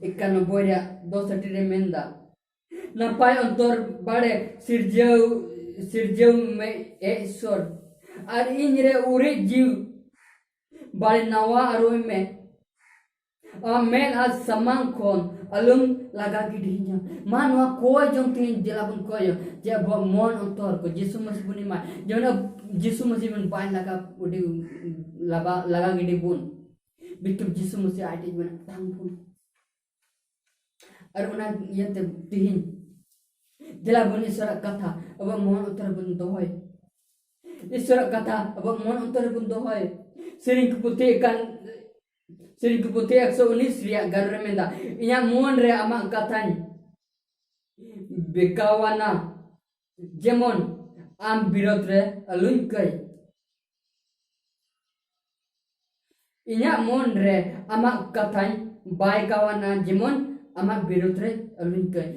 ᱮᱠᱟᱱᱱᱚᱵᱵᱳᱭ ᱨᱮᱭᱟᱜ ᱫᱚᱥ ᱟᱴᱤ ᱨᱮ ᱢᱮᱱᱫᱟ, ᱱᱟᱯᱟᱭ ᱚᱱᱛᱚᱨ ᱵᱟᱲᱮ ᱥᱤᱨᱡᱟᱹᱣ, ᱥᱤᱨᱡᱟᱹᱣ ᱢᱮ ᱮ ᱤᱥᱥᱚᱨ, ᱟᱨ ᱤᱧ ᱨᱮ ᱩᱨᱤᱡ ᱡᱤᱣᱤ ᱵᱟᱲᱮ ᱱᱟᱣᱟ ᱟᱹᱨᱩᱭ ᱢᱮ᱾ ᱟᱢ ᱢᱮᱫ ᱟᱨ ᱥᱟᱢᱟᱝ ᱠᱷᱚᱱ ᱟᱞᱚᱢ ᱞᱟᱜᱟ ᱜᱤᱰᱤᱧᱟ᱾ ᱢᱟ ᱱᱚᱣᱟ ᱠᱚᱭ ᱡᱚᱝ ᱛᱮ ᱫᱮᱞᱟ ᱵᱚᱱ ᱠᱚᱭᱚᱜ ᱡᱮ ᱟᱵᱚᱣᱟᱜ ᱢᱚᱱ ᱚᱱᱛᱚᱨ ᱠᱚ ᱡᱤᱥᱩ ᱢᱟᱹᱥᱤ ᱵᱚᱱ ᱮᱢᱟ, ᱡᱮᱢᱚᱱ ᱟᱵ-, ᱡᱤᱥᱩ ᱢᱟᱹᱥᱤ ᱵᱚᱱ ᱵᱟᱭ ᱞᱟᱜᱟ ᱩᱰᱤ-, ᱞᱟᱵᱟ-, ᱞᱟᱜᱟ ᱜᱤᱰᱤ ᱵᱚᱱ᱾ ᱵᱤᱛᱩᱨ ᱡᱤᱥᱩ ᱢᱟᱹᱥᱤ ᱟᱡ ᱴᱷᱮᱡ ᱵᱚᱱ ᱟᱛᱟᱝ ᱵᱚᱱ᱾ ᱟᱨ ᱚᱱᱟ ᱤᱭᱟᱹᱛᱮ ᱛᱤᱦᱤᱧ ᱫᱮᱞᱟ ᱵᱚᱱ ᱤᱥᱚᱨᱟᱜ ᱠᱟᱛᱷᱟ ᱟᱵᱚᱣᱟᱜ ᱢᱚᱱ ᱚᱱᱛᱚᱨ ᱨᱮᱵᱚᱱ ᱫᱚᱦᱚᱭ᱾ ᱤᱥᱚᱨᱟᱜ ᱠᱟᱛᱷᱟ ᱟᱵᱚᱣᱟᱜ ᱢᱚᱱ ᱚᱱᱛᱚᱨ ᱨᱮᱵᱚᱱ ᱫᱚᱦᱚᱭ᱾ ᱥᱮᱨᱮᱧ ᱠᱚ ᱯᱩᱛᱷᱤ ᱮᱠᱟᱱ, ᱥᱮᱨᱮᱧ ᱠᱚ ᱯᱩᱛᱷᱤ ᱮᱠᱥᱚ ᱩᱱᱤᱥ ᱨᱮᱭᱟᱜ ᱜᱟᱨᱚ ᱨᱮ ᱢᱮᱱᱫᱟ, ᱤᱧᱟᱹᱜ ᱢᱚᱱ ᱨᱮ ᱟᱢᱟᱜ ᱠᱟᱛᱷᱟᱧ ᱵᱮᱠᱟᱣᱟᱱᱟ, ᱡᱮᱢᱚᱱ ᱟᱢ ᱵᱤᱨᱳᱫᱷ ᱨᱮ ᱟᱞᱚᱧ ᱠᱟᱹᱭ᱾ ᱤᱧᱟᱹᱜ ᱢᱚᱱ ᱨᱮ ᱟᱢᱟᱜ ᱠᱟᱛᱷᱟᱧ ᱵᱟᱭ ᱠᱟᱣᱟᱱᱟ, ᱡᱮᱢᱚᱱ ᱟᱢᱟᱜ ᱵᱤᱨᱩᱫᱷ ᱨᱮ ᱟᱞᱚᱧ ᱠᱟᱹᱭ᱾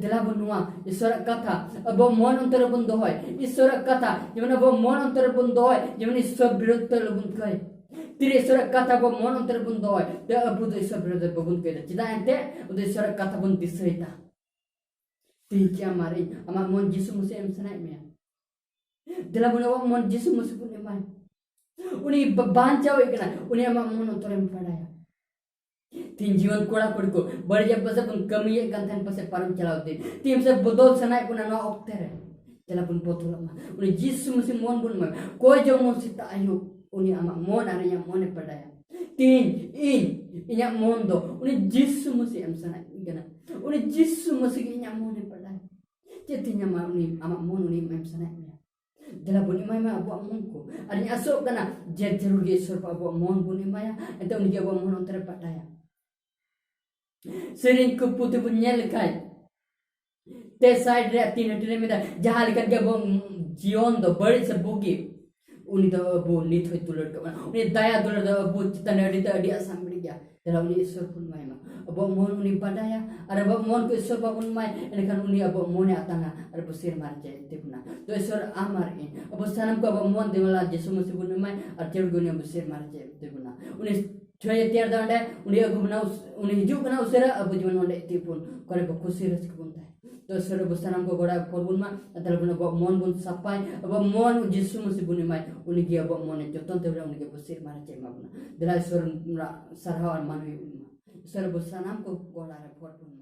ᱫᱮᱞᱟ ᱵᱚᱱ ᱱᱚᱣᱟ ᱤᱥᱚᱨᱟᱜ ᱠᱟᱛᱷᱟ ᱟᱵᱚ ᱢᱚᱱ ᱚᱱᱛᱚᱨ ᱨᱮᱵᱚᱱ ᱫᱚᱦᱚᱭ᱾ ᱤᱥᱚᱨᱟᱜ ᱠᱟᱛᱷᱟ ᱡᱮᱢᱚᱱ ᱟᱵᱚ ᱢᱚᱱ ᱚᱱᱛᱚᱨ ᱨᱮᱵᱚᱱ ᱫᱚᱦᱚᱭ, ᱡᱮᱢᱚᱱ ᱤᱥᱚᱨ ᱵᱤᱨᱩᱫᱷ ᱛᱮ ᱟᱞᱚᱵᱚᱱ ᱠᱟᱹᱭ᱾ ᱛᱤᱨᱮ ᱤᱥᱚᱨᱟᱜ ᱠᱟᱛᱷᱟ ᱟᱵᱚ ᱢᱚᱱ ᱚᱱᱛᱚᱨ ᱨᱮᱵᱚᱱ ᱫᱚᱦᱚᱭ, ᱛᱮ ᱟᱵᱚ ᱫᱚ ᱤᱥᱚᱨ ᱵᱤᱨᱩᱫᱷ ᱨᱮ ᱵᱟᱵᱚᱱ ᱠᱟᱹᱭ ᱫᱟ᱾ ᱪᱮᱫᱟᱜ ᱮᱱᱛᱮ? ᱟᱵᱚ ᱫᱚ ᱤᱥᱚᱨᱟᱜ ᱠᱟᱛᱷᱟ ᱵᱚᱱ ᱫᱤᱥᱟᱹᱭ ᱫᱟ᱾ ᱛᱤᱦᱤᱧ ᱪᱮᱫ ᱟᱢ ᱟᱨ ᱤᱧ ᱟᱢᱟᱜ ᱢᱚᱱ ᱡᱤᱥᱩ ᱢᱟᱹᱥᱤ ᱮᱢ ᱥᱟᱱᱟᱭᱮᱫ ᱢᱮᱭᱟ? ᱫᱮᱞᱟ ᱵᱚᱱ ᱟᱵᱚᱣᱟᱜ ᱢᱚᱱ ᱡᱤᱥᱩ ᱢᱟᱹᱥᱤ ᱵᱚᱱ ᱮᱢᱟᱭ᱾ ᱩᱱᱤ ᱵᱟ-, ᱵᱟᱧᱪᱟᱣ ᱦᱩᱭᱩᱜ ᱠᱟᱱᱟ, ᱩᱱᱤ ᱟᱢᱟᱜ ᱢᱚᱱ ᱚᱱᱛᱚᱨᱮᱢ ᱵᱟᱰᱟᱭᱟ᱾ ᱛᱤᱦᱤᱧ ᱡᱩᱣᱟᱹᱱ ᱠᱚᱲᱟ ᱠᱩᱲᱤ ᱠᱚ ᱵᱟᱹᱲᱤᱡᱟᱜ ᱯᱟᱥᱮ ᱵᱚᱱ ᱠᱟᱹᱢᱤᱭᱮᱫ ᱠᱟᱱ ᱛᱟᱦᱮᱱ ᱯᱟᱥᱮ ᱯᱟᱨᱚᱢ ᱪᱟᱞᱟᱣ ᱫᱤᱱ᱾ ᱛᱤᱦᱤᱧ ᱥᱮ ᱵᱚᱫᱚᱞ ᱥᱟᱱᱟᱭᱮᱫ ᱵᱚᱱᱟ ᱱᱚᱣᱟ ᱚᱠᱛᱮ ᱨᱮ᱾ ᱫᱮᱞᱟ ᱵᱚᱱ ᱵᱚᱫᱚᱞᱚᱜ ᱢᱟ᱾ ᱩᱱᱤ ᱡᱤᱥᱩ ᱢᱟᱹᱥᱤ ᱢᱚᱱ ᱵᱚᱱ ᱮᱢᱟᱭ᱾ ᱠᱚᱭ ᱡᱚᱝ ᱢᱚᱱ ᱥᱮᱛᱟᱜ ᱟᱹᱭᱩᱵ ᱩᱱᱤ ᱟᱢᱟᱜ ᱢᱚᱱ ᱟᱨ ᱤᱧᱟᱹᱜ ᱢᱚᱱᱮ ᱵᱟᱰᱟᱭᱟ᱾ ᱛᱤᱦᱤᱧ ᱤᱧ, ᱤᱧᱟᱹᱜ ᱢᱚᱱ ᱫᱚ ᱩᱱᱤ ᱡᱤᱥᱩ ᱢᱟᱹᱥᱤ ᱮᱢ ᱥᱟᱱᱟᱭᱮᱫ ᱠᱟᱱᱟ᱾ ᱩᱱᱤ ᱡᱤᱥᱩ ᱢᱟᱹᱥᱤ ᱜᱮ ᱤᱧᱟᱹᱜ ᱢᱚᱱᱮ ᱵᱟᱰᱟᱭᱟ᱾ ᱪᱮᱫ ᱛᱤᱦᱤᱧ ᱟᱢᱟᱜ, ᱩᱱᱤ ᱟᱢᱟᱜ ᱢᱚᱱ ᱩᱱᱤ ᱮᱢ ᱥᱟᱱᱟᱭᱮᱫ ᱢᱮᱭᱟ? ᱫᱮᱞᱟ ᱵᱚᱱ ᱮᱢᱟᱭ ᱢᱟ ᱟᱵᱚᱣᱟᱜ ᱢᱚᱱ ᱠᱚ᱾ ᱟᱨ ᱤᱧ ᱟᱥᱚᱜ ᱠᱟᱱᱟ ᱡᱮ ᱡᱟᱹᱨᱩᱲ ᱜᱮ ᱤᱥᱚᱨ ᱠᱚ ᱟᱵᱚᱣᱟᱜ ᱢᱚᱱ ᱵᱚᱱ ᱮᱢᱟᱭᱟ, ᱮᱱᱛᱮ ᱩᱱᱤ ᱜᱮ ᱟᱵᱚᱣᱟᱜ ᱢᱚᱱ ᱚᱱᱛᱚᱨᱮ ᱯᱟᱴᱟᱭᱟ᱾ ᱥᱮᱨᱮᱧ ᱠᱚ ᱯᱩᱛᱷᱤ ᱵᱚᱱ ᱧᱮᱞ ᱞᱮᱠᱷᱟᱡ, ᱛᱮ ᱥᱟᱭᱤᱰ ᱨᱮ ᱛᱤᱱ ᱦᱟᱹᱴᱤᱧ ᱨᱮ ᱢᱮᱱᱟᱜᱼᱟ, ᱡᱟᱦᱟᱸ ᱞᱮᱠᱟ ᱜᱮ ᱟᱵᱚ ᱡᱤᱭᱚᱱ ᱫᱚ ᱵᱟᱹᱲᱤᱡ ᱥᱮ ᱵᱩᱜᱤ, ᱩᱱᱤ ᱫᱚ ᱟᱵᱚ ᱱᱤᱛ ᱦᱚᱸᱭ ᱫᱩᱞᱟᱹᱲ ᱠᱟᱜ ᱵᱚᱱᱟ᱾ ᱩᱱᱤ ᱫᱟᱭᱟ ᱫᱩᱞᱟᱹᱲ ᱫᱚ ᱟᱵᱚ ᱪᱮᱛᱟᱱ ᱨᱮ ᱟᱹᱰᱤ ᱫᱚ ᱟᱹᱰᱤ ᱟᱥᱟ ᱢᱮᱱᱟᱜ ᱜᱮᱭᱟ᱾ ᱫᱮᱞᱟ ᱩᱱᱤ ᱤᱥᱚᱨ ᱵᱚᱱ ᱮᱢᱟᱭ ᱢᱟ᱾ ᱟᱵᱚᱣᱟᱜ ᱢᱚᱱ ᱩᱱᱤ ᱵᱟᱰᱟᱭᱟ, ᱟᱨ ᱟᱵᱚᱣᱟᱜ ᱢᱚᱱ ᱠᱚ ᱤᱥᱚᱨ ᱵᱟᱵᱚᱱ ᱮᱢᱟᱭ, ᱮᱱᱠᱷᱟᱱ ᱩᱱᱤ ᱟᱵᱚᱣᱟᱜ ᱢᱚᱱᱮ ᱟᱛᱟᱝᱟ ᱟᱨ ᱟᱵᱚ ᱥᱮᱨᱢᱟ ᱨᱮ ᱪᱮᱫ ᱛᱮ ᱵᱚᱱᱟ᱾ ᱛᱚ ᱤᱥᱚᱨ ᱟᱢ ᱟᱨ ᱤᱧ, ᱟᱵᱚ ᱥᱟᱱᱟᱢ ᱠᱚ ᱟᱵᱚᱣᱟᱜ ᱢᱚᱱ ᱫᱮᱣᱟᱞᱟ ᱡᱤᱥᱩ ᱢᱟᱹᱥᱤ ᱵᱚᱱ ᱮᱢᱟᱭ, ᱟᱨ ᱪᱮᱫ ᱜᱮ ᱩᱱᱤ ᱟᱵᱚ ᱥᱮᱨᱢᱟ ᱨᱮ ᱪᱮᱫ ᱛᱮ ᱵᱚᱱᱟ᱾ ᱩᱱᱤ ᱪᱷᱚᱭ ᱛᱮᱭᱟᱨ ᱫᱟ ᱚᱸᱰᱮ, ᱩᱱᱤ ᱟᱹᱜᱩ ᱵᱚᱱᱟ, ᱩᱥ-, ᱩᱱᱤ ᱦᱤᱡᱩᱜ ᱠᱟᱱᱟ ᱩᱥᱟᱹᱨᱟ, ᱟᱵᱚ ᱡᱮᱢᱚᱱ ᱚᱸᱰᱮ ᱤᱛᱤ ᱵᱚᱱ ᱠᱚᱨᱮ ᱵᱚ ᱠᱩᱥᱤ ᱨᱟᱹᱥᱠᱟᱹ ᱵᱚᱱ ᱛᱟᱦᱮᱸ᱾ ᱛᱚ ᱤᱥᱚᱨ ᱟᱵᱚ ᱥᱟᱱᱟᱢ ᱠᱚ ᱜᱚᱲᱟ ᱯᱚᱨ ᱵᱚᱱ ᱢᱟ, ᱟᱨ ᱛᱟᱦᱞᱮ ᱵᱚᱱ ᱟᱵᱚᱣᱟᱜ ᱢᱚᱱ ᱵᱚᱱ ᱥᱟᱯᱷᱟᱭ, ᱟᱵᱚᱣᱟᱜ ᱢᱚᱱ ᱡᱤᱥᱩ ᱢᱟᱹᱥᱤ ᱵᱚᱱ ᱮᱢᱟᱭ, ᱩᱱᱤ ᱜᱮ ᱟᱵᱚᱣᱟᱜ ᱢᱚᱱᱮ ᱡᱚᱛᱚᱱ ᱛᱮ ᱩᱱᱤ ᱜᱮ ᱟᱵᱚ ᱥᱮᱨᱢᱟ ᱨᱮ ᱪᱮᱫ ᱮᱢᱟ ᱵᱚᱱᱟ᱾ ᱫᱮᱞᱟ ᱤᱥᱚᱨ ᱥᱟᱨᱦᱟᱣ ᱟᱨ ᱢᱟᱱ ᱦᱩᱭᱩᱜ ᱢᱟ᱾ ᱤᱥᱚᱨ ᱟᱵᱚ ᱥᱟᱱᱟᱢ ᱠᱚ ᱜᱚᱲᱟ ᱨᱮ ᱯᱚᱨ ᱵᱚᱱ ᱢᱟ᱾